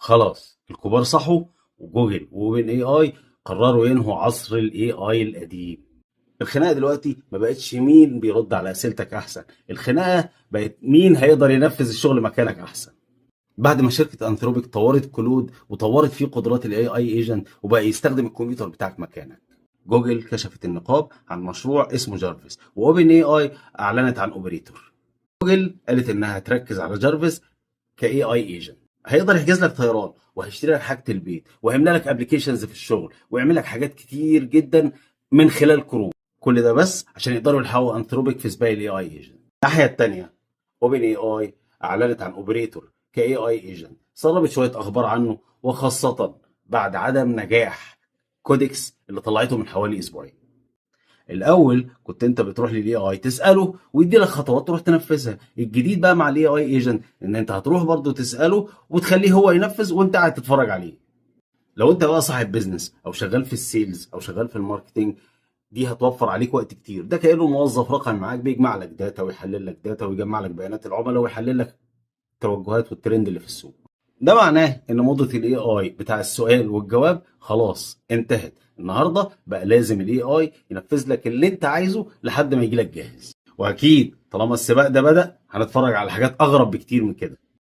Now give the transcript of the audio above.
خلاص الكبار صحوا، وجوجل و OpenAI قرروا ينهوا عصر ال AI القديم. الخناقة دلوقتي ما بقتش مين بيرد على اسئلتك احسن، الخناقة بقت مين هيقدر ينفذ الشغل مكانك احسن. بعد ما شركة Anthropic طورت Claude وطورت فيه قدرات ال AI agent وبقى يستخدم الكمبيوتر بتاعك مكانك، جوجل كشفت النقاب عن مشروع اسمه جارفيس، و OpenAI اعلنت عن Operator. جوجل قالت انها هتركز على جارفيس ك AI agent، هيقدر يحجز لك طيران وهيشتري لك حاجة البيت وهيعمل لك applications في الشغل ويعمل لك حاجات كتير جدا من خلال كروم. كل ده بس عشان يقدروا يلحقوا Anthropic في سباق ال AI agent. الناحية الثانية OpenAI اعلنت عن Operator ك AI agent، سربت شوية اخبار عنه، وخاصة بعد عدم نجاح Codex اللي طلعته من حوالي اسبوعين. الاول كنت انت بتروح لل AI تساله ويدي لك خطوات تروح تنفذها. الجديد بقى مع ال AI agent ان انت هتروح برضه تساله وتخليه هو ينفذ وانت قاعد تتفرج عليه. لو انت بقى صاحب business او شغال في ال sales او شغال في ال marketing، دي هتوفر عليك وقت كتير. ده كانه موظف رقمي معاك بيجمع لك data ويحلل لك data ويجمع لك بيانات العملاء ويحلل لك التوجهات والترند اللي في السوق. ده معناه ان موضة ال AI بتاع السؤال والجواب خلاص انتهت. النهارده بقى لازم ال AI ينفذ لك اللي انت عايزه لحد ما يجي لك جاهز. واكيد طالما السباق ده بدأ هنتفرج على حاجات اغرب بكتير من كده.